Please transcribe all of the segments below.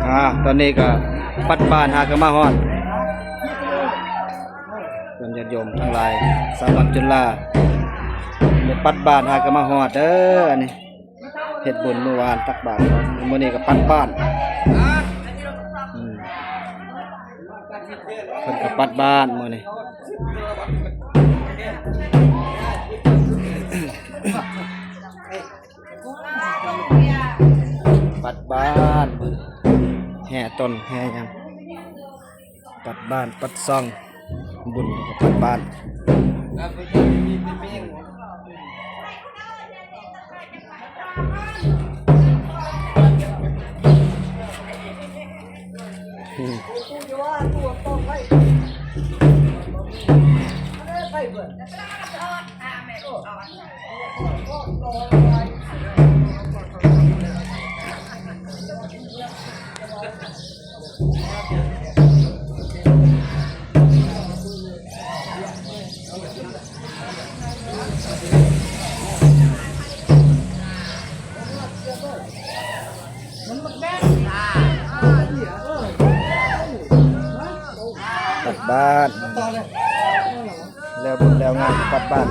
ອ່າ ຕອນນີ້ກໍປັດບ້ານຫາກໍມາຮອດ ເພື່ອນຍາດໂຍມທັງຫຼາຍ ຊາວບ້ານຈຸລາ ໄດ້ປັດບ້ານຫາກໍມາຮອດເດີ ອັນນີ້ ເຮັດບຸນມື້ວານຕັກບາດ ມື້ນີ້ກໍປັດບ້ານ ອືມ ເພິ່ນກໍປັດບ້ານມື້ນີ້ ປັດບ້ານມື້ນີ້ ແຫ່ຕົ້ນແຫ່ຫຍັງ ປັດບ້ານປັດຊ່ອງ ບຸນກໍປັດບ້ານ ກັບບ້ານ ແລ້ວບຸນແລ້ວງານກັບບ້ານ.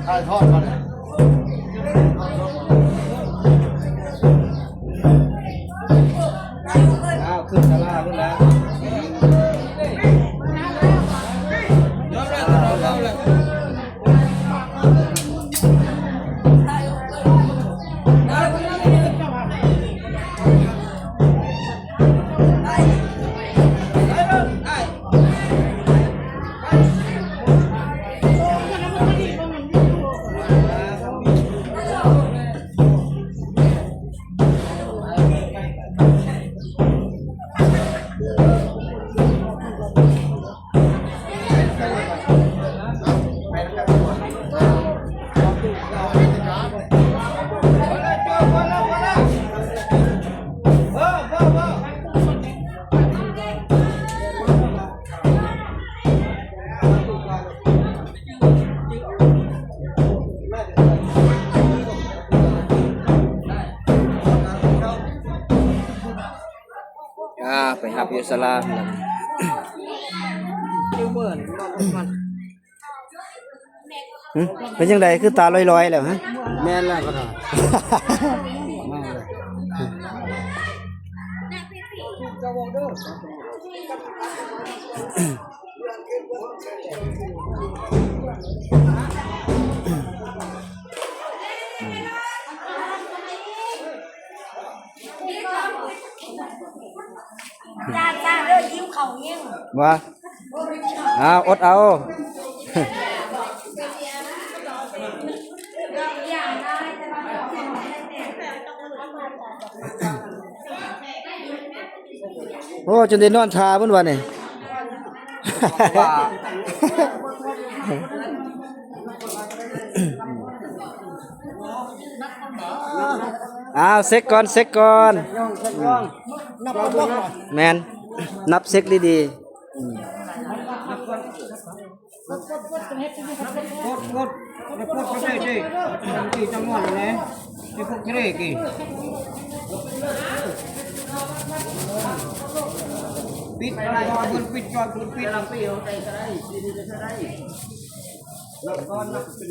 ຖ່າຍທອດມາເລີຍ ອ້າວ ຂຶ້ນສາລາພຸ້ນແລ້ວ ຍອມແລ້ວ ຍອມແລ້ວ. ອ່າ ໄປຮັບຢູ່ສາລາພຸ້ນລະ ຫຶ ເປັນຈັ່ງໃດ ຄືຕາລອຍໆແລ້ວຫະ? ແມ່ນແລ້ວ ຂະໜາດ ມາເລີຍ. ຈ້າ ຈ້າເດີ ຫິວເຂົ້າແຮງ ວ່າ ອ້າວ ອົດເອົາ. ໂອ້ ຈົນໄດ້ນອນຖ້າພຸ້ນວ່ານີ້. ອ້າວ ເຊັກກ່ອນ ເຊັກກ່ອນ. ແມ່ນ ນັບເຊັກດີໆ. ອືມ ກົດ ກົດ ກົດ ກົດໄປເດ້ ເດ້ ທີ່ຈຳນວນແຫຼະ ທີ່ພວກເຈເລກີ ປິດ ເພິ່ນປິດກ່ອນ ເພິ່ນປິດ ປີເຮົາໄດ້ກໍໄດ້ ປີນີ້ກໍໄດ້ ນັບກ່ອນ ນັບເປັນ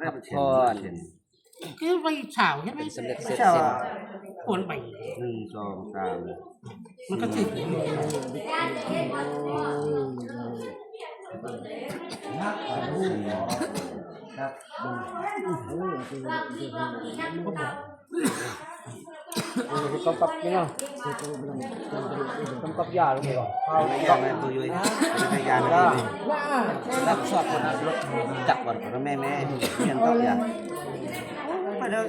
ພັກຜ່ອນ ຄືໄປເຊົ້າໃຊ່ໄໝ? ເປັນສຳເລັດເສັດສິ້ນ ຄວນໄປ ໜຶ່ງ ສອງ ສາມ ມັນກໍຖືກ ອືມ. ກຳກັບນີ້ເນາະ ກຳກັບຢາລົງໄປກ່ອນ ເອົາຢາມາໂຕຢູ່ ຢາມາ ຮັບຜິດຊອບກ່ອນ ຈັບກ່ອນ ແມ່ ແມ່ ຮຽນກັບຢາ ໄປເດີ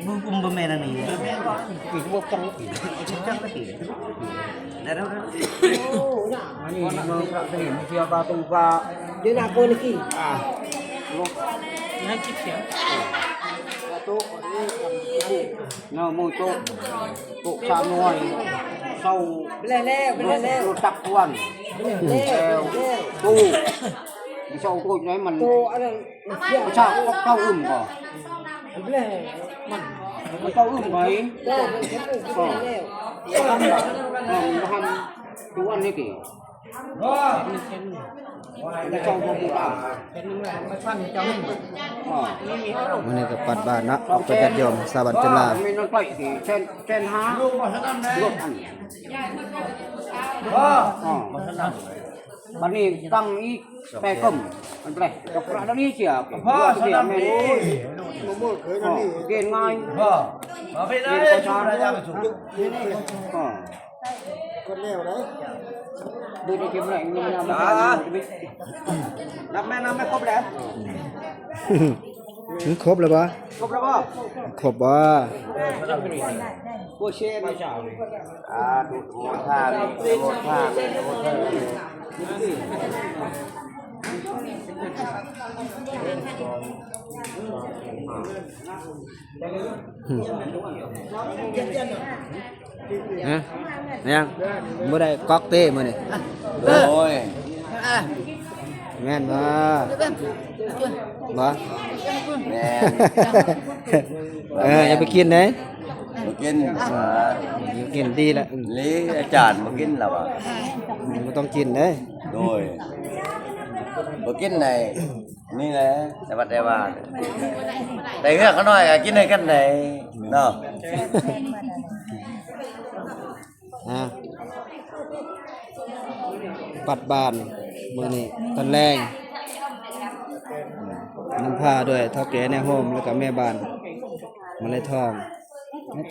ບຸ້ມໆ ບໍ່ແມ່ນອັນນີ້ ກິນບໍ່ຈັງ ກິນຈັງ ກິນ ແລ້ວ ອັນນີ້ເມືອງພະສະເໜ່ມ ເສຍປາຕູປາ ເດີນໜ້າກ່ອນກິນ ອ່າ ໃຫ້ຄລິບສຽງ ປາຕູ ເນາະ ໝູໂຕະ ໂຕະສາມໜ່ວຍ ເຊົາ ແລ້ວ ແລ້ວ ແລ້ວ ລົດຕັກກວນ ແລ້ວ ແລ້ວ ໂຕະ ເຊົາໂຕະໃດມັນ ໂຕະອັນນັ້ນ ປະຊາເຈົ້າອຶ້ມກໍ ແລ້ວ ມັນ ເຈົ້າອຶ້ມໄປ ແລ້ວ ແລ້ວ ເອີ ມັນບໍ່ທັນ ທຸກວັນນີ້ຕິ ເຈົ້າບໍ່ຮູ້ຕາມ ມື້ນີ້ກໍປັດບ້ານເນາະ ອອກໄປຍາດຢອມຊາວບ້ານຈຸລາ ມີນ້ຳໄປທີ່ແສນ ແສນຫ້າ ລົດອັນ ອໍ ບັດນີ້ຕັ້ງອີກແປກຶມ ມັນແປ ກັບພະດານີ້ເສຍ ເສຍແມ່ນ ເກນງ່າຍ ເກນປະຊາ ບໍ່ໄດ້ເກັບແຮງ ນັບແມ່ ນັບແມ່ຄົບແລ້ວ ມັນຄົບແລ້ວບໍ່? ຄົບແລ້ວບໍ່? ຄົບບໍ່? ໂອເຄ ອານຸໂມທາມິ ອະນຸໂມທາມິ ອະນຸໂມທາມິ ຮະ ຍັງບໍ່ໄດ້ກອກເຕ້ມື້ນີ້ ໂອ້ຍ ແມ່ນບໍ່? ບໍ່ ແມ່ນ ເອີ ຢ່າໄປກິນເດ້ ບໍ່ກິນ ອ່າ ບໍ່ກິນ ດີລະ ນີ້ອາຈານບໍ່ກິນລະວ່າ ບໍ່ຕ້ອງກິນເດ້ ໂດຍ ບໍ່ກິນໃນ ນີ້ແຫຼະ ແຕ່ວ່າ ແຕ່ວ່າ ແຕ່ເຮືອນເຂົານ້ອຍກໍກິນໃຫ້ກັນໄດ້ເນາະ ອ່າ ປັດບ້ານມື້ນີ້ຕອນແລງ ນຳພາໂດຍເຖົ້າແກ່ແນວໂຮມ ແລ້ວກໍແມ່ບ້ານມາໄລທອງ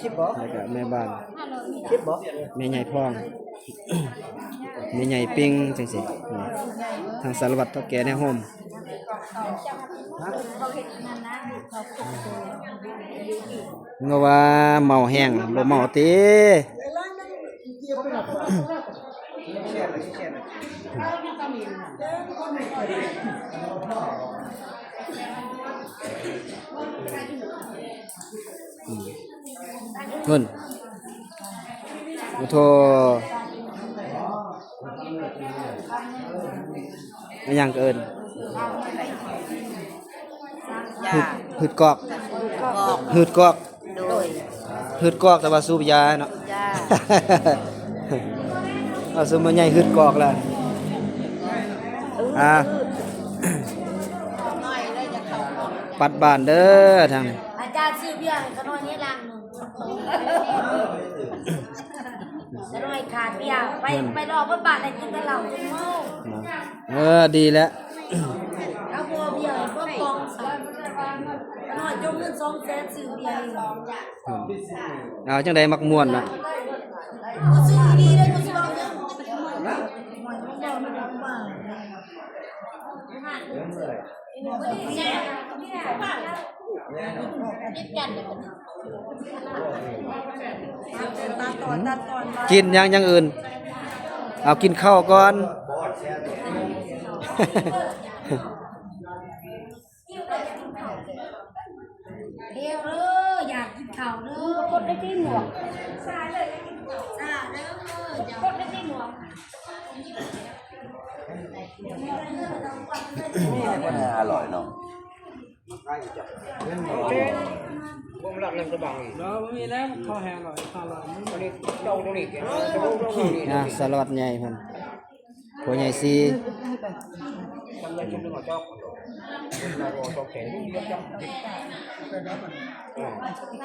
ຄລິບບໍ່? ແລ້ວກະແມ່ບ້ານ ຄລິບບໍ່? ແມ່ໃຫຍ່ພອງ ແມ່ໃຫຍ່ປິງ ຈັ່ງຊີ້ ທາງສາລະວັດເຖົ້າແກ່ແນວໂຮມ ເງາວ່າເມົາແຮງ ບໍ່ເມົາຕິ? ອືມ ເພິ່ນ ໂອ້ໂທ ອີຫຍັງກໍເອີ້ນ ຫືດ ຫືດກອກ ຫືດກອກ ໂດຍ ຫືດກອກ ແຕ່ວ່າສູບຢາເນາະ ຢາ ວ່າສູບມາໃຫຍ່ຫືດກອກແລ້ວ ອ່າ ປັດບ້ານເດີທາງນີ້ ອາຈານຊື້ເບຍໃຫ້ຂະນ້ອຍແດ່ລັງໜຶ່ງ ຂະນ້ອຍຂາດເບຍ ໄປ ໄປລອກເບິດບ້ານ ໄດ້ກິນແຕ່ເຫຼົ້າຈົນເມົາ ເອີ ດີແລ້ວ ເອົາບໍ່ເບຍໃຫ້ພວກກອງສາມ ຂະນ້ອຍຈົງເງິນສອງແສນຊື້ເບຍ ເອົາຈັ່ງໃດມັກມ່ວນນະ ບໍ່ຊື້ດີເດ້ ບໍ່ຊື້ເອົາຫຍັງ ກິນຫຍັງ ຢ່າງອື່ນ ເອົາກິນເຂົ້າກ່ອນ ເດວເດີ ຢາກກິນເຂົ້າເດີ ກົດໄດ້ທີ່ໝວກ ຊາເດີ ກົດໄດ້ທີ່ໝວກ ນີ້ແຫຼະ ອະຮ່ອຍເນາະ ບໍ່ມີແລ້ວ ເຂົ້າແຫ້ງອະຮ່ອຍ ເຂົ້າອະຮ່ອຍ ອັນນີ້ເຈົ້າຕົວນີ້ ອ່າ ສາລະວັດໃຫຍ່ເພິ່ນ ພໍ່ໃຫຍ່ຊີ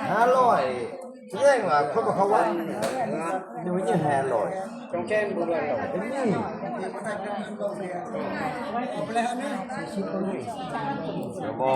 ຫ້າຮ້ອຍ ສະແດງວ່າຄົນບໍ່ເຂົ້າວັດ ຍັງມີເງິນຫ້າຮ້ອຍ ສອງແສນບໍ່ເດືອນດອກ ບໍ່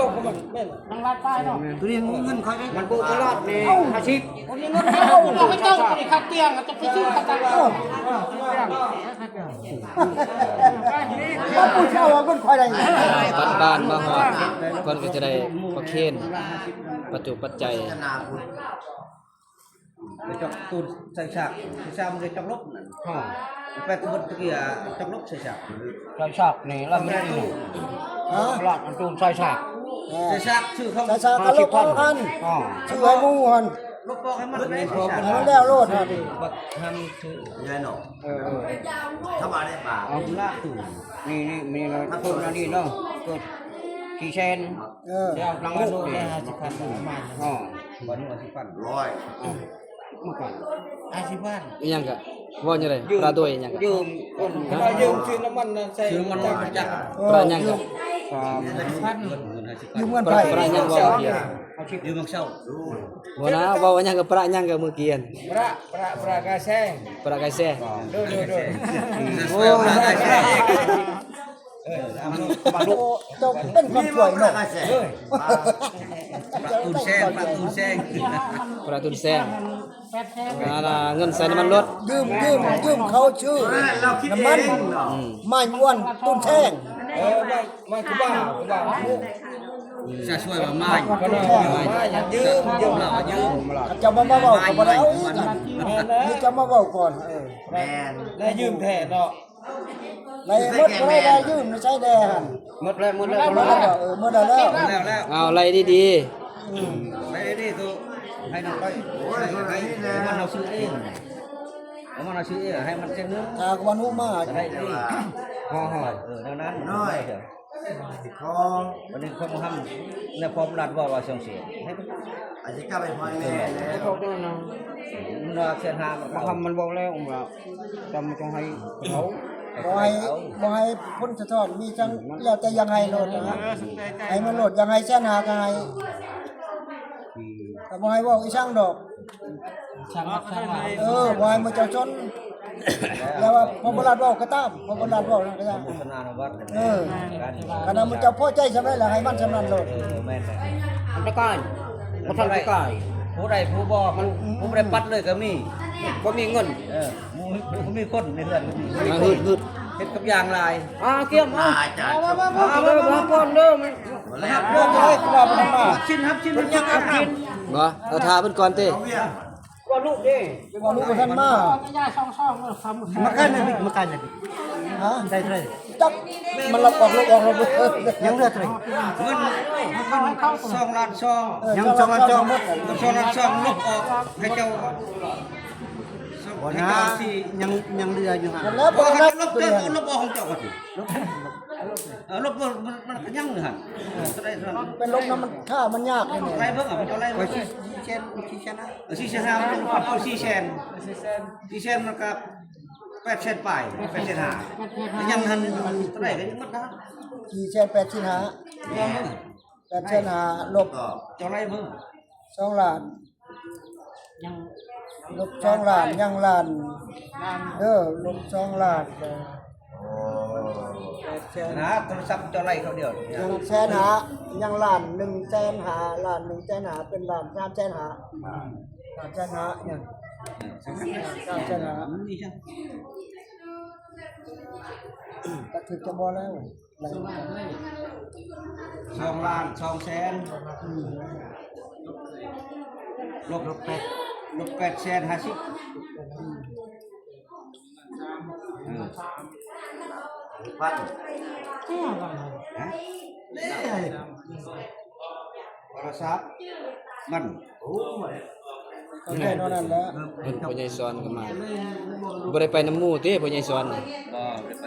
ບໍ່ ມັນແມ່ນ ທາງລັດໄປເນາະ ໂຕນີ້ເງິນຂ້ອຍເດ້ ມັນບໍ່ຕະຫຼາດນີ້ ຫ້າສິບ ໂຕນີ້ເງິນເຈົ້າ ບໍ່ເຈົ້າ ໂຕນີ້ຄ່າຕຽງ ຈະໄປຊື້ຄ່າຕຽງ ເອີ ບໍ່ຜູ້ເຊົ່າເອົາເງິນຂ້ອຍໄດ້ ບັດບ້ານມາຮອດ ເພິ່ນກໍຈະໄດ້ປະເຄນ ປັດຈຸປັດໄຈ ໄປຈອກຕູນໃສ່ສາກ ໃສ່ສາກມັນໄດ້ຈອກລົບນັ້ນ ຮະ ໄປຂະບວນຕະກີ້ອະ ຈອກລົບໃສ່ສາກ ໃສ່ສາກນີ້ລະມັນ ຮະ ລາດອັນຕູນໃສ່ສາກ ເອີ ໃສ່ສາກ ຊື້ເຂົ້າ ໃສ່ສາກກໍລົບອອກຫັ້ນ ຮະ ຊື້ໃຫ້ໝູ່ຫັ້ນ ລົບອອກໃຫ້ມັນ ໃຫ້ມັນແລ້ວໂລດຫັ້ນ ບັກທຳຊື້ ຍາຍນ້ອງ ເອີ ທຳມາໄດ້ປາ ເອົາລາດຕູນ ນີ້ ນີ້ ນີ້ເນາະ ຕົ້ນອັນນີ້ເນາະ ຕົ້ນສີ່ແສນ ເອີ ແລ້ວຫຼັງອັນໂນ້ນ ຫ້າສິບພັນ ປະມານ ອໍ ບັດນີ້ຫ້າສິບພັນ ຮ້ອຍ ມາກ່ອນ ຫ້າສິບພັນ ອີຫຍັງກະ ເວົ້າຫຍັງໃດ ປາໂດຍອີຫຍັງກະ ຢືມ ຢືມ ປາ ຢືມຊື້ນ້ຳມັນໃສ່ ຊື້ນ້ຳມັນຈັກ ເອີ ປາຫຍັງກະ ຫ້າສິບພັນ ຢືມເງິນໃຜ? ປະຫຍັງເວົ້າ? ຢືມມັກເຊົາ. ບໍ່ນະ ເວົ້າຫຍັງກັບປະຫຍັງກັບມື້ກີ້ຫັ້ນ? ປະ ປະ ປະກາແຊ. ປະກາແຊ. ໂດຍ ໂດຍ ໂດຍ. ໂອ້ຍ ເຈົ້າເປັນຄົນຊ່ວຍເນາະ. ປະຕູນແຊງ ປະຕູນແຊງ ປະຕູນແຊງ. ອ່າ ເງິນໃສ່ນ້ຳມັນລົດ ຢືມ ຢືມ ຢືມເຂົາຊື້ນ້ຳມັນ ອືມ ມາຍວນຕູນແຊງ. ເອີ ມາ ມາຄືວ່າ ຄືວ່າ ຈະຊ່ວຍວ່າມາຍ ມາຍ ຢືມ ຢືມ ຢືມ ເຂົາເຈົ້າມາ ມາເວົ້າກໍບໍ່ໄດ້ເອົາອີກ ມີເຈົ້າມາເວົ້າກ່ອນ. ເອີ ແມ່ນ ແລະຢືມແທ້ເນາະ. ໄລ່ໝົດບໍ່ໄດ້ ໄດ້ຢືມໃນໃສແດ່ຫັ້ນ? ໝົດແລ້ວ ໝົດແລ້ວ ໝົດແລ້ວ. ເອີ ໝົດແລ້ວ ແລ້ວ ເອົາໄລ່ດີໆ. ອືມ ໄລ່ດີໆ ໂຕໃຫ້ນ້ອງໄປ. ໂອ້ຍ ໃຫ້ມັນເຮົາຊື້ເອງ ເອົາມັນເຮົາຊື້ເອງ ໃຫ້ມັນເຈັດໜຶ່ງ ຖ້າກວນຮູ້ມາ ໄດ້ເອງ. ເອີ ແນວນັ້ນ ນ້ອຍ ຂໍ ວັນນີ້ຄວາມຮູ້ທຳ ແລະ ຄວາມລັດເວົ້າວ່າສອງແສນ ໃຫ້ມັນ ອາດຈະກັບໄປພອຍແມ່ແລ້ວ ມັນວ່າແສນຫ້າ ມັນເອົາ ມັນບອກແລ້ວວ່າ ຈຳຕ້ອງໃຫ້ເຂົາ ບໍ່ໃຫ້ ບໍ່ໃຫ້ຜົນສະທ້ອນມີຈັ່ງ ແລ້ວແຕ່ຢາກໃຫ້ໂລດນະ ໃຫ້ມັນໂລດ ຢາກໃຫ້ແສນຫ້າກໍໃຫ້ ອືມ ກໍບໍ່ໃຫ້ເວົ້າອີ່ຫຍັງດອກ. ເອີ ບໍ່ໃຫ້ໝູ່ເຈົ້າຊົນ ແລ້ວວ່າພໍ່ບຸນລາດເວົ້າກໍຕາມ ພໍ່ບຸນລາດເວົ້ານັ້ນກໍຢ່າ ເອີ ຄັນວ່າໝູ່ເຈົ້າພໍໃຈສ່ຳໃດລະໃຫ້ມັນສ່ຳນັ້ນໂລດ. ເອີ ແມ່ນແຫຼະ ມັນຕະກາຍ ບໍ່ທັນຕະກາຍ ຜູ້ໃດຜູ້ບໍ່ ມັນ ຜູ້ບໍ່ໄດ້ປັດເລີຍກໍມີ ບໍ່ມີເງິນ. ເອີ ໝູ່ ໝູ່ມີຄົນໃນເຮືອນກໍມີ. ອ່າ ຮຶດ ຮຶດ ເຮັດກັບຢ່າງຫຼາຍ. ອ່າ ກຽມ ເອົາ ມາ ມາ ມາ ມາກ່ອນເດີ ມາ ຮັບເດີ ຮັບເດີ ຮັບຊິນ ຮັບຊິນ ເພິ່ນຍັງອາບນ້ຳ ບໍ່ ເອົາ ຖ້າເພິ່ນກ່ອນຕິ. ວ່າລູກເດ້ ວ່າລູກບໍ່ທັນມາ ມາຂາຍໃນບິກ ມາຂາຍໃນບິກ. ຮະ ໄດ້ເທົ່າໃດ? ຈັກ ມັນລັກອອກ ລັກອອກ ລັກອອກ ຍັງເຫຼືອເທົ່າໃດ? ເງິນ ເງິນສອງລ້ານສອງ ຍັງສອງລ້ານສອງ ສອງລ້ານສອງ ລົບອອກໃຫ້ເຈົ້າ ບໍ່ນະ ຍັງ ຍັງເຫຼືອຢູ່ຫັ້ນ. ແລ້ວບໍ່ລົບເດີ ລົບອອກຂອງເຈົ້າກໍຖືກ. ເອີ ລົບ ມັນ ມັນ ມັນກໍຍັງຢູ່ຫັ້ນ. ເອີ ເທົ່າໃດເທົ່ານັ້ນ ໄປລົບນຳມັນ ຖ້າມັນຍາກນີ້ ໄລ່ເບິ່ງ ເອົາໄປເຈົ້າໄລ່ເບິ່ງ. ສີ່ແສນ ສີ່ແສນຫ້າ ເອີ ສີ່ແສນຫ້າ ມັນປັບເອົາສີ່ແສນ ສີ່ແສນ ມັນກໍແປດແສນປາຍ ແປດແສນຫ້າ ຍັງຫັ້ນ ເທົ່າໃດກໍຍັງໝົດນະ ສີ່ແສນແປດສິບຫ້າ ແປດແສນຫ້າ ລົບ ເຈົ້າໄລ່ເບິ່ງ ສອງລ້ານ ຍັງລົບສອງລ້ານ ຍັງລ້ານເດີ ລົບສອງລ້ານ ແປດແສນ ນະ ໂທລະສັບເຈົ້າໄລ່ເຂົາດຽວ ຍັງແສນຫ້າ ຍັງລ້ານໜຶ່ງແສນຫ້າ ລ້ານໜຶ່ງແສນຫ້າ ເປັນລ້ານສາມແສນຫ້າ ສາມແສນຫ້າ ຍັງສາມແສນຫ້າ ມັນມີຈັ່ງ ກໍຖືກຈະບໍ່ແລ້ວ. ສອງລ້ານສອງແສນ ລົບ ລົບແປດ ລົບແປດແສນຫ້າສິບ ເອີ ພັນ ຮະ ໂທລະສັບມັນ ໂອ້ຍ ເພິ່ນ ພໍ່ໃຫຍ່ສອນກໍມາ ບໍ່ໄດ້ໄປນຳໝູ່ຕິ ພໍ່ໃຫຍ່ສອນ? ບໍ່ໄດ້ໄປ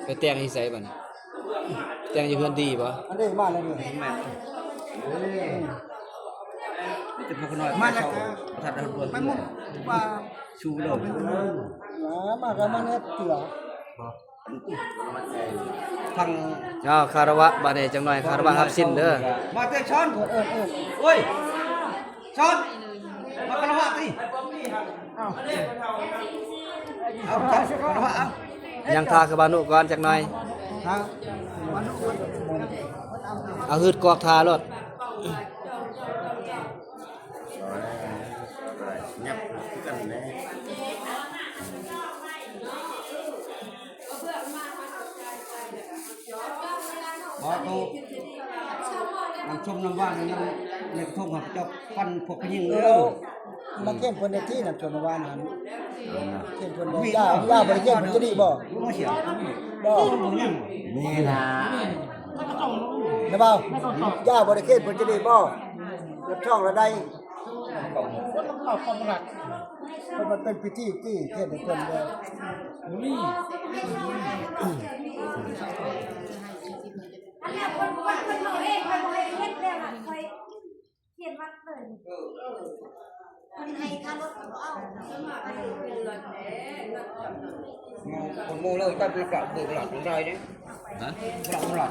ໄປແຕ່ງຢູ່ໃສບັດນີ້? ແຕ່ງຢູ່ເຮືອນດີບໍ່? ອັນນີ້ມາແລ້ວນີ້ ແມ່ນ ເອີ ມີແຕ່ພວກນ້ອຍ ມາແລ້ວ ໄປເຊົາ ບໍ່ທັນໄດ້ຮອດເຮືອນ ໄປໝູ່ວ່າ ຊູເລີຍ ມາ ມາກໍມາແນບເກືອ ຟັງ ເອົາ ຄາລະວະ ບາດນີ້ຈັກໜ່ອຍ ຄາລະວະຮັບສິນເດີ ມາແຕ່ຊ້ອນ ເອີ ເອີ ເອີ ໂອ້ຍ ຊ້ອນ ມາຄາລະວະຕິ ເອົາ ເອົາ ຄາລະວະ ເອົາ ຍັງຖ້າຄືບານຸກ່ອນຈັກໜ່ອຍ ເອົາ ຮຶດກອກຖ້າໂລດ. ຍັບຄືກັນແຫຼະ ບໍ່ໂຕ ນ້ຳສົ້ມນ້ຳຫວານຍັງໃນກະທົງຫັ້ນ ເຈົ້າປັນພວກຜູ້ຍິງເດີ ມາເຄນເພິ່ນໄດ້ທີ່ນ້ຳສົ້ມນ້ຳຫວານຫັ້ນ ເຄນເພິ່ນບໍ່ ຢ່າ ຢ່າບໍ່ໄດ້ເຄນເພິ່ນຈະດີບໍ່? ບໍ່ ມີນະ ນະບ່າວ ຢ່າບໍ່ໄດ້ເຄນເພິ່ນຈະດີບໍ່? ເກັບທ້ອງລະໄດ້ ຄົນມັນເຂົ້າຄວາມຮັກ ເພິ່ນມັນເປັນພິທີທີ່ເຮັດໃຫ້ເພິ່ນເດີ ອັນແລ້ວເພິ່ນ ເພິ່ນ ເພິ່ນເວົ້າເອງ ຂ້ອຍບໍ່ໄດ້ເຮັດແລ້ວນະ ຂ້ອຍຂຽນວັດເລີຍ ເອີ ເອີ ເພິ່ນໃຫ້ຄ່າລົດກໍບໍ່ເອົາ ຄົນໝູ່ເລີຍ ກັບລັກເບີກລັກໄດ້ເດ້ ຮະ ລັກລັກ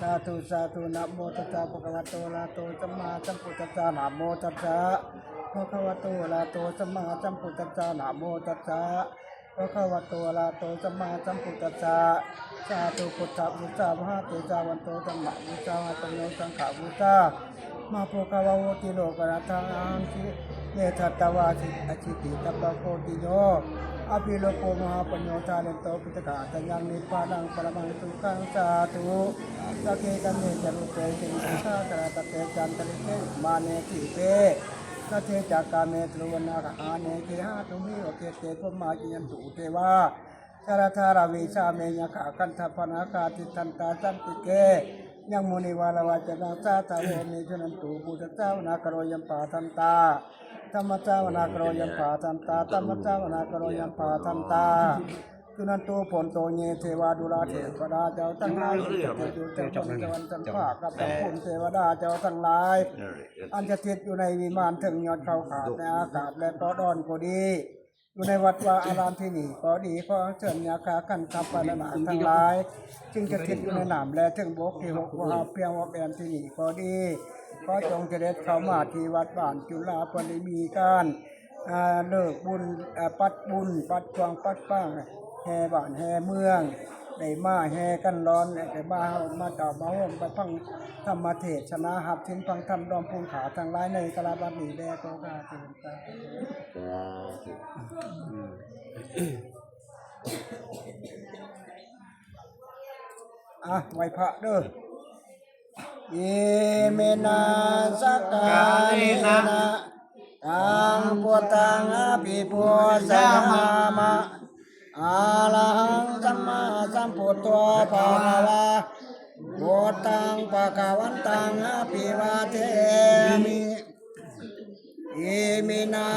ສາທຸ ສາທຸ ນະໂມຕັດສະ ພະຄະວະໂຕ ອະລະຫະໂຕ ສຳມາສຳພຸດທັດສະ ນະໂມຕັດສະ ພະຄະວະໂຕ ອະລະຫະໂຕ ສຳມາສຳພຸດທັດສະ ນະໂມຕັດສະ ພະຄະວະໂຕ ອະລະຫະໂຕ ສຳມາສຳພຸດທັດສະ ສາທຸ ພຸດທະບູຊາ ມະຫາເຖລະວັນໂຕ ທຳມະບູຊາ ມະຫາປັນໂຍ ສັງຄະບູຊາ ມະໂພຄາວາໂຫຕິໂລກະນາຖາງ ອະຫັງ ເມທາຕະວາ ອະສິຕິຕະປະໂພຕິໂຍ ອະພິໂລໂກ ມະຫາປັນໂຍ ທາເຣນໂຕ ພຸດທະກາ ສະຍັງ ນິບພານັງ ປະລະມັງ ສຸຂັງ ສາທຸ ສັກເກ ຄະເມ ຈາຣຸເປ ເຊ ວິສາຂະລາ ຕະເປ ຈັນຕະລິເກ ມາເນ ທີເປ ສະເທ ຈັກກາເມ ຕະລຸວັນນາຄະ ອາເນ ເກຫະ ຕຸມເມ ໂອເຄ ເຕ ພົມມາ ຈະຍັນຕຸ ເທວາ ຈາລະທາລະເວ ສາເມ ຍັກຂາ ກັນທະພະນາຄາ ຕິດທັນຕາ ສັນຕິເກ ຍັງ ມຸນີວາລະວະຈະນະ ສາທາໂວ ເມ ສຸນັນຕຸ ພຸດທະສາວະນາກະໂລ ຍັມພາທັນຕາ ທຳມະສາວະນາກະໂລ ຍັມພາທັນຕາ ທຳມະສາວະນາກະໂລ ຍັມພາທັນຕາ ສຸນັນຕຸ ໂພນໂຕ ເຍ ເທວາ ດູລາເທວະດາເຈົ້າທັງຫຼາຍ ທີ່ສະຖິດຢູ່ເທິງບົນສະຫວັນຊັ້ນຟ້າ ກັບທັງພູມເທວະດາເຈົ້າທັງຫຼາຍ ອັນສະຖິດຢູ່ໃນວິມານເທິງຍອດເຂົາຂາດໃນອາກາດ ແລະ ເກາະດອນກໍດີ ຢູ່ໃນວັດວາອາລາມທີ່ນີ້ກໍດີ ຂໍເຊີນຍັກຂາຄັນທະພະນະນາທັງຫຼາຍ ຊຶ່ງສະຖິດຢູ່ໃນນ້ຳ ແລະ ເທິງບົກ ທີ່ຫົກບໍ່ຮັບພຽງອອບແອມທີ່ນີ້ກໍດີ ຂໍຈົ່ງສະເດັດເຂົ້າມາທີ່ວັດບ້ານຈຸລາ ເພື່ອໄດ້ມີການ ອ່າ ເລີກບຸນ ອ່າ ປັດບຸນ ປັດກວາງ ປັດປາງ ແຫ່ບ້ານແຫ່ເມືອງ ໄດ້ມາແຫ່ກັນຫຼອນ ແລະ ໄດ້ມາເຮົາມາເຕົ້າມາໂຮມ ໄປຟັງທຳມະເທສະນາ ຮັບສິນຟັງທຳ ດອມພູນຂ້າທັງຫຼາຍ ໃນສາລາວັດນີ້ແດ່ ຂໍຂ້າເຊີນ ສາທຸ ສາທຸ ອ່ະ ໄຫວ້ພະເດີ ອິເມນະສັກກາເລນະ ຕັງພຸດທັງອະພິປູຊະຍາມະ ອະລະຫັງສຳມາສຳພຸດໂທ ພະຄະວາ ພຸດທັງພະຄະວັນຕັງ ອະພິວາເທມິ ອິເມນະ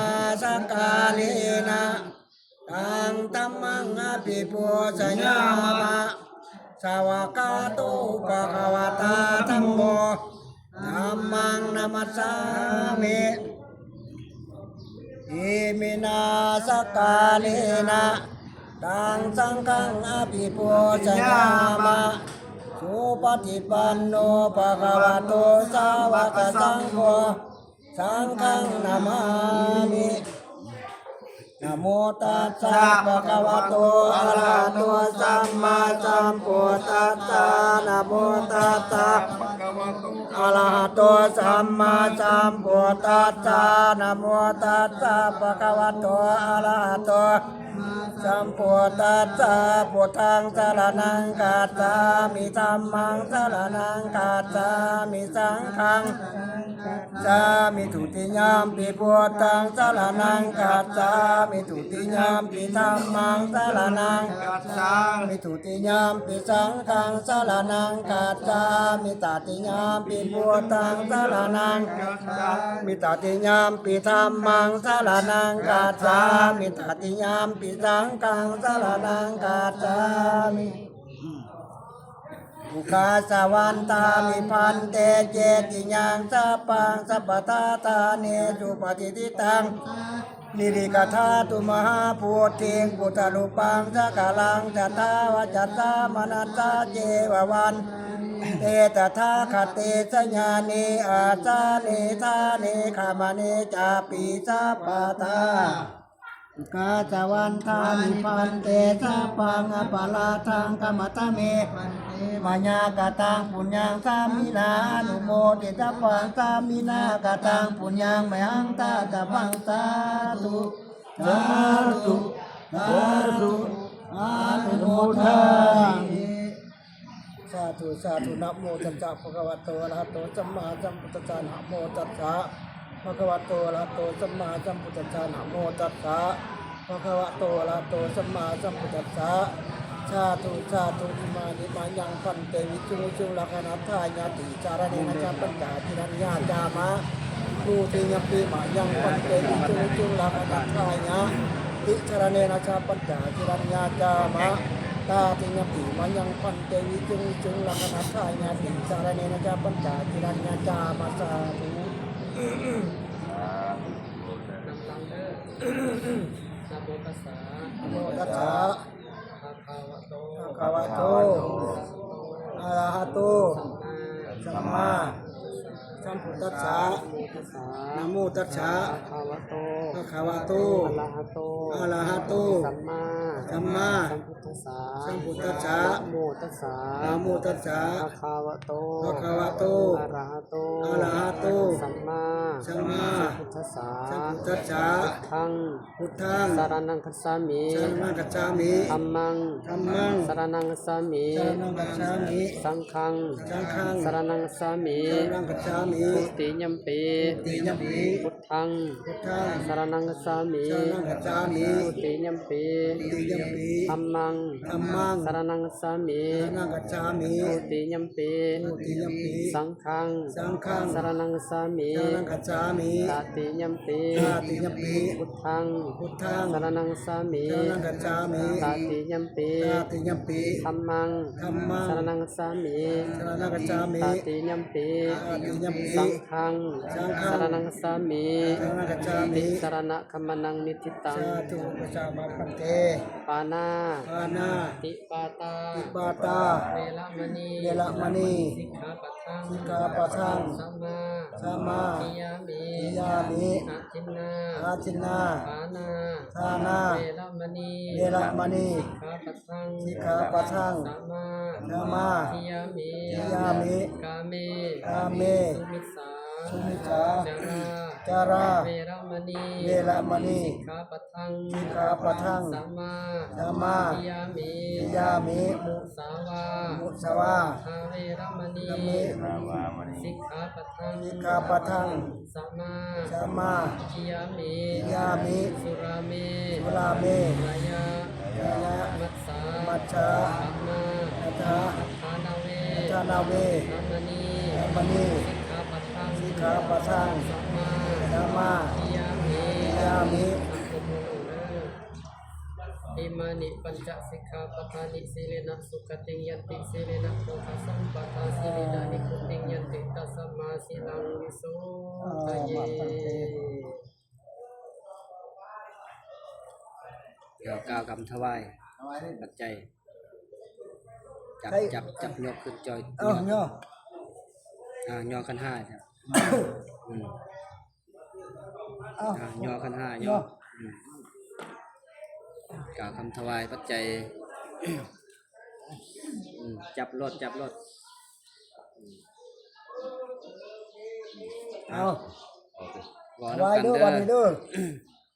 ສັກກາເລນະ ຕັງທຳມັງອະພິປູຊະຍາມະ ສະວາກາໂຕ ພະຄະວະຕາ ທຳໂມ ທຳມັງນະມັດສາມິ ອິເມນະສັກກາເລນະ ຕັງສັງຄັງອະພິປູຊະຍາມະ ສຸປະຕິປັນໂນ ພະຄະວະໂຕ ສາວະກະສັງໂຄ ສັງຄັງນະມາມິ ນະໂມຕັດສະ ພະຄະວະໂຕ ອະລະຫະໂຕ ສຳມາສຳພຸດທັດສະ ນະໂມຕັດສະ ອະລະຫະໂຕ ສຳມາສຳພຸດທັດສະ ນະໂມຕັດສະ ພະຄະວະໂຕ ອະລະຫະໂຕ ສຳພຸດທັດສະ ພຸດທັງສະລະນັງກັດສາມິ ທຳມັງສະລະນັງກັດສາມິ ສັງຄັງ ສາມິ ທຸຕິຍຳປິ ພຸດທັງສະລະນັງກັດສາມິ ທຸຕິຍຳປິ ທຳມັງສະລະນັງກັດສາມິ ທຸຕິຍຳປິ ສັງຄັງສະລະນັງກັດສາມິ ຕະຕິຍຳປິ ພຸດທັງສະລະນັງກັດສາມິ ຕະຕິຍຳປິ ທຳມັງສະລະນັງກັດສາມິ ຕະຕິຍຳປິ ສັງຄັງສະລະນັງກັດສາມິ ອຸຄາສະວັນທາມິ ພັນເຕ ເຈຕິຍັງ ສັບພັງ ສັບພະທາທາເນ ສຸປະຕິທິຕັງ ນິຣິກະທາຕຸ ມະຫາໂພທິງ ພຸດທະຮູປັງ ສັກກາລັງ ສັດທາວາຈາສາ ມະນະສາ ເຈວະວັນເຕ ຕະຖາຄະເຕ ສະຍານິ ອາສານິ ຖານິ ຂະມະນິ ຈາປິ ສັບພະທາ ກາສະວັນທາມິ ພັນເຕ ສັບພັງ ອະປະລາທັງ ຂະມະທະເມ ມາຍາກະຕັງ ປຸນຍັງ ສາມິນາ ອະນຸໂມທິ ສັບພັງ ສາມິນາ ກະຕັງ ປຸນຍັງ ມະຫັງຕາ ສັບພັງ ສາທຸ ສາທຸ ສາທຸ ອະນຸໂມທາມິ ສາທຸ ສາທຸ ນະໂມຕັດສະ ພະຄະວະໂຕ ອະລະຫະໂຕ ສຳມາສຳພຸດທັດສະ ນະໂມຕັດສະ ພະຄະວະໂຕ ອະລະຫະໂຕ ສຳມາສຳພຸດທັດສະ ນະໂມຕັດສະ ພະຄະວະໂຕ ອະລະຫະໂຕ ສຳມາສຳພຸດທັດສະ ສາທຸ ສາທຸ ອິມານິ ມະຍັງ ພັນເຕ ວິສຸງ ວິສຸງ ລັກຂະນາທາຍະ ຕິສາລະເນນະ ຈາ ປັນຈາ ກິລັນຍາ ຈາມະ ທຸຕິຍຳປິ ມະຍັງ ພັນເຕ ວິສຸງ ວິສຸງ ລັກຂະນາທາຍະ ຕິສາລະເນນະ ຈາ ປັນຈາ ກິລັນຍາ ຈາມະ ຕາຕິຍຳປິ ມະຍັງ ພັນເຕ ວິສຸງ ວິສຸງ ລັກຂະນາທາຍະ ຕິສາລະເນນະ ຈາ ປັນຈາ ກິລັນຍາ ຈາມະ ສາທຸ ນຳຫຼັງເດີ ນະໂມຕັດສະ ນະໂມຕັດສະ ພະຄະວະໂຕ ພະຄະວະໂຕ ອະ ອະລະຫະໂຕ ສຳມາ ສຳມາສຳພຸດທັດສະ ນະໂມຕັດສະ ພະຄະວະໂຕ ພະຄະວະໂຕ ອະລະຫະໂຕ ອະລະຫະໂຕ ສຳມາ ສຳມາສຳພຸດທັດສະ ສຳພຸດທັດສະ ນະໂມຕັດສະ ນະໂມຕັດສະ ພະຄະວະໂຕ ພະຄະວະໂຕ ອະລະຫະໂຕ ອະລະຫະໂຕ ສຳມາ ສຳມາສຳພຸດທັດສະ ສຳພຸດທັດສະ ພຸດທັງ ພຸດທັງ ສະຣະນັງ ສາມິ ສະຣະນັງ ສາມິ ທຳມັງ ທຳມັງ ສະຣະນັງ ສາມິ ສະຣະນັງ ສາມິ ສັງຄັງ ສັງຄັງ ສະຣະນັງ ສາມິ ສະຣະນັງ ສາມິ ທຸຕິຍຳປີ ທຸຕິຍຳປີ ພຸດທັງ ພຸດທັງ ສະຣະນັງ ສາມິ ສະຣະນັງ ສາມິ ທຸຕິຍຳປີ ທຸຕິຍຳປີ ທຳມັງ ທຳມັງ ສະຣະນັງ ສາມິ ສະຣະນັງ ສາມິ ທຸຕິຍຳປີ ທຸຕິຍຳປີ ສັງ ຄັງ ສັງຄັງ ສະຣະນັງ ສາມິ ສະຣະນັງ ສາມິ ຕະຕິຍຳປີ ຕະຕິຍຳປີ ພຸດທັງ ພຸດທັງ ສະຣະນັງ ສາມິ ສະຣະນັງ ສາມິ ຕະຕິຍຳປີ ຕະຕິຍຳປີ ທຳມັງ ທຳມັງ ສະຣະນັງ ສາມິ ສະຣະນັງ ສາມິ ຕະຕິຍຳປີ ຕະຕິຍຳປີ ສັງຄັງ ສັງຄັງ ສະຣະນັງ ສາມິ ສະຣະນັງ ສາມິ ຕິສະຣະນະ ຂະມະນັງ ນິທິຕັງ ສາທຸ ພະເຈົ້າມາພັນເຕ ປານາ ປານາ ຕິປາຕາ ຕິປາຕາ ເວລະມະນີ ເວລະມະນີ ສິກຂາປະທັງ ສິກຂາປະທັງ ສະມາ ສະມາ ທິຍາມິ ທິຍາມິ ອະທິນນາ ອະທິນນາ ທານາ ທານາ ເວລະມະນີ ເວລະມະນີ ສິກຂາປະທັງ ສິກຂາປະທັງ ສະມາ ສະມາ ທິຍາມິ ທິຍາມິ ກາເມ ກາເມ ສຸມິດສາ ສຸມິດສາ ຈາລາ ຈາລາ ເວລະມະນີ ເວລະມະນີ ສິກຂາປະທັງ ສິກຂາປະທັງ ສະມາ ສະມາ ທິຍາມິ ທິຍາມິ ມຸສາວາ ມຸສາວາ ທາເວລະມະນີ ທາເວລະມະນີ ສິກຂາປະທັງ ສິກຂາປະທັງ ສະມາ ສະມາ ທິຍາມິ ທິຍາມິ ສຸລາເມ ສຸລາເມ ຣະຍະ ຣະຍະ ມັດສາ ມັດສາ ອາມາ ອາທາ ທານາເວ ທານາເວ ຣະມະນີ ຣະມະນີ ສິກຂາປະທັງ ສິກຂາປະທັງ ສະມາ ສະມາ ທິຍາມິ ທິຍາມິ ສັງຄົມຫົວໜູເດີ ອິມານິປັນຈະສິກຂາປະທານິ ສີເລນະສຸຂະຕິງ ຍັນຕິ ສີເລນະໂພຄະສຳປະທາ ສີເລນະນິບພຸດຕິງ ຍັນຕິ ຕັດສະມາ ສີລັງວິໂສທະເຍ. ກ່າວ ກ່າວຄຳຖວາຍ ຖວາຍ ປັດໄຈ ຈັບ ໃຫ້ ຈັບ ຈັບຍົກຂຶ້ນຈອຍ ເອົາ ຍໍ ຍໍ ອ່າ ຍໍຂັນຫ້າ ອືມ ເອົາ ອ່າ ຍໍຂັນຫ້າ ຍໍ ຍໍ ອືມ ກ່າວຄຳຖວາຍປັດໄຈ ອືມ ຈັບໂລດ ຈັບໂລດ ອືມ ເອົາ ໂອເຄ ຖວາຍເດີ ບາດນີ້ເດີ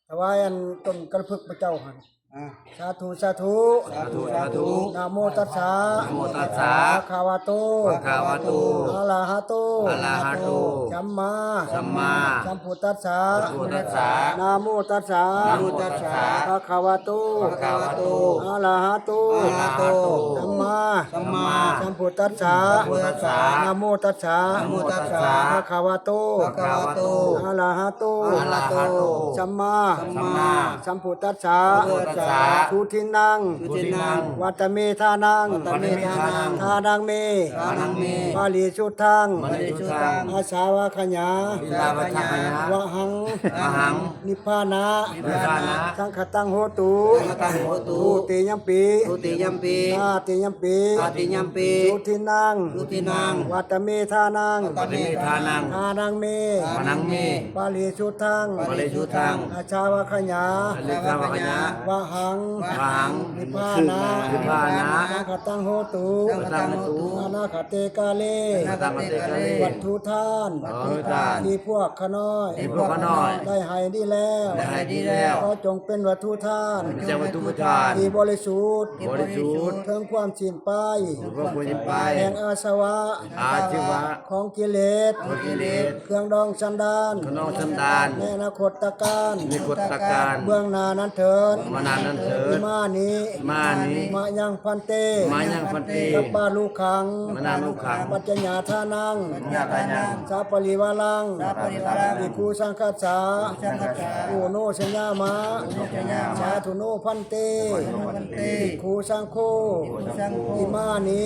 ຖວາຍອັນຕົ້ນກະລະພຶກພະເຈົ້າຫັ້ນ ອ່າ ສາທຸ ສາທຸ ສາທຸ ສາທຸ ນະໂມຕັດສະ ນະໂມຕັດສະ ພະຄະວະໂຕ ພະຄະວະໂຕ ອະລະຫະໂຕ ອະລະຫະໂຕ ສຳມາ ສຳມາ ສຳພຸດທັດສະ ສຳພຸດທັດສະ ນະໂມຕັດສະ ນະໂມຕັດສະ ພະຄະວະໂຕ ພະຄະວະໂຕ ອະລະຫະໂຕ ອະລະຫະໂຕ ສຳມາ ສຳມາ ສຳພຸດທັດສະ ສຳພຸດທັດສະ ນະໂມຕັດສະ ນະໂມຕັດສະ ພະຄະວະໂຕ ພະຄະວະໂຕ ອະລະຫະໂຕ ອະລະຫະໂຕ ສຳມາ ສຳມາ ສຳພຸດທັດສະ ສຳພຸດທັດສະ ທຸຕິນນັງ ທຸຕິນນັງ ວັດຕະເມທານັງ ວັດຕະເມທານັງ ທານັງເມ ທານັງເມ ປະລິສຸດທັງ ປະລິສຸດທັງ ອາສາວະຂະຍາ ອາສາວະຂະຍາ ວະຫັງ ວະຫັງ ນິບພານະ ນິບພານະ ສັງຄະຕັງໂຫຕຸ ສັງຄະຕັງໂຫຕຸ ທຸຕິຍຳປີ ທຸຕິຍຳປີ ຕາຕິຍຳປີ ຕາຕິຍຳປີ ທຸທິນນັງ ທຸທິນນັງ ວັດຕະເມທານັງ ວັດຕະເມທານັງ ທານັງເມ ທານັງເມ ປະລິສຸດທັງ ປະລິສຸດທັງ ອາສາວະຂະຍາ ອາສາວະຂະຍາ ວະຫັງ ວະຫັງ ນິບພານະ ນິບພານະ ສັງຄະຕັງໂຫຕຸ ສັງຄະຕັງໂຫຕຸ ອະນາຄະເຕກາເລ ອະນາຄະເຕກາເລ ວັດຖຸທານ ວັດຖຸທານ ທີ່ພວກຂ້ານ້ອຍ ທີ່ພວກຂ້ານ້ອຍ ໄດ້ໃຫ້ດີແລ້ວ ໄດ້ໃຫ້ດີແລ້ວ ຂໍຈົ່ງເປັນວັດຖຸທານ ເປັນວັດຖຸທານ ທີ່ບໍລິສຸດ ທີ່ບໍລິສຸດ ເຖິງຄວາມສິ້ນໄປ ເຖິງຄວາມສິ້ນໄປ ແຫ່ງອາສະວະ ອາສະວະ ຂອງກິເລດ ຂອງກິເລດ ເຄື່ອງດອງສັນດານ ເຄື່ອງດອງສັນດານ ໃນອະນາຄົດຕະການ ໃນອະນາຄົດຕະການ ເບື້ອງໜ້ານັ້ນເທີນ ເບື້ອງໜ້ານັ້ນເທີນ ອິມານິ ອິມານິ ມະຍັງພັນເຕ ມະຍັງພັນເຕ ກັບປາລຸຄັງ ກັບປາລຸຄັງ ປັດຈະຍາທານັງ ປັດຈະຍາທານັງ ສະປະລິວາລັງ ສະປະລິວາລັງ ພິກຂຸສັງຄັດສາ ພິກຂຸສັງຄັດສາ ໂອໂນຊະຍາມະ ໂອໂນຊະຍາມະ ສາທຸໂນພັນເຕ ສາທຸໂນພັນເຕ ພິກຂຸສັງໂຄ ພິກຂຸສັງໂຄ ອິມານິ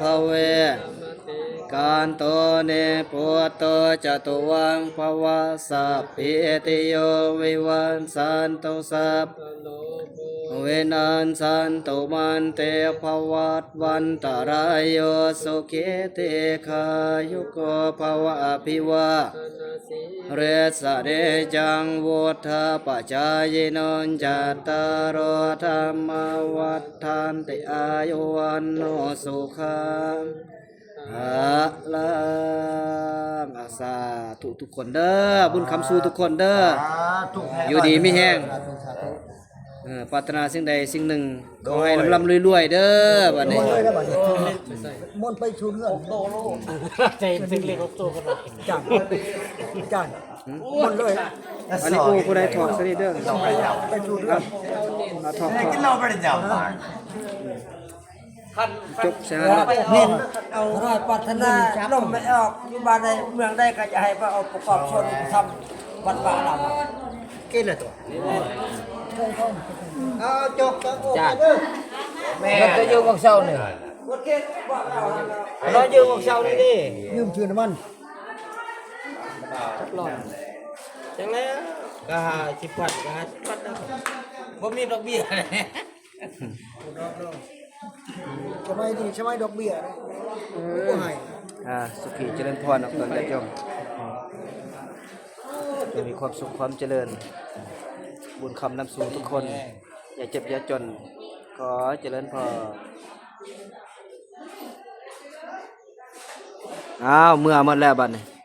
ພະເວ ການໂຕ ນິບພຸດໂຕ ຈະຕຸວັງ ພະວະ ສັບພີຕິໂຍ ວິວັດສັນຕຸ ສັບ ໂລໂຄ ວິນັດສັນຕຸ ມັນຕິພະວັດ ວັນຕະລາໂຍ ສຸຂີ ດີຄາຍຸໂກ ພະວະ ອະພິວາ ເຣສະເນຈັງ ວຸດທາປະຈາຍິໂນ ຈັດຕາໂລ ທຳມາ ວັດທັນຕິ ອາຍຸ ວັນໂນ ສຸຂັງ ພະລັງ ອາ ສາທຸທຸກຄົນເດີ ບຸນຄຳສູ່ທຸກຄົນເດີ ສາທຸ ຢູ່ດີມີແຮງ ສາທຸ ສາທຸ ເອີ ປາດຖະໜາສິ່ງໃດສິ່ງໜຶ່ງ ໂດຍ ຂໍໃຫ້ລ່ຳໆລວຍໆເດີ ບັດນີ້ ມ່ວນເລີຍເດີ ບັດນີ້ ມ່ວນໄປສູ່ເຮືອນ ໃສ່ເສຍເລກອອກໂຕກັນ ຈ້ານ ຈ້ານ ມ່ວນເລີຍ ອັນນີ້ ໂອ້ ຜູ້ໃດຖອກຊະນີ້ເດີ ໄປສູ່ເຮືອນ ເອົາຖອກ ຖອກ ກິນເຫຼົ້າໄປເຈົ້າ ຈົບຊະນັ້ນ ເອົາ ເອົາ ປາດຖະໜາລົມໄປອອກ ຢູ່ບ້ານໃດເມືອງໃດ ກໍຢາກໃຫ້ໄປເອົາປະກອບສ່ວນທຳວັດວາອາຣາມ ກິນແລ້ວຕົວະ ເອົາ ຈົບ ຈົບ ໂອເຄເດີ ແມ່ນ ແມ່ນ ແຕ່ຢູ່ໝ່ອງເຊົານີ້ ລອຍຢູ່ໝ່ອງເຊົານີ້ເດ້ ຢືມຊື່ນ້ຳມັນ ຈັກຮ້ອຍ ຈັ່ງແລ້ວ ກໍຫ້າສິບພັນ ກໍຫ້າສິບພັນນະ ບໍ່ມີດອກເບ້ຍ ສະໄໝນີ້ ສະໄໝດອກເບ້ຍ ເອີ ບໍ່ໃຫ້ ອ່າ ສຸຂີຈະເລີນພອນນຳກັນ ຍາດໂຍມ ຈົ່ງມີຄວາມສຸກຄວາມຈະເລີນ ບຸນຄຳນຳສູ່ທຸກຄົນ ຢ່າເຈັບຢ່າຈົນ ຂໍໃຫ້ຈະເລີນພອນ ອ້າວ ເມືອໝົດແລ້ວບັດນີ້.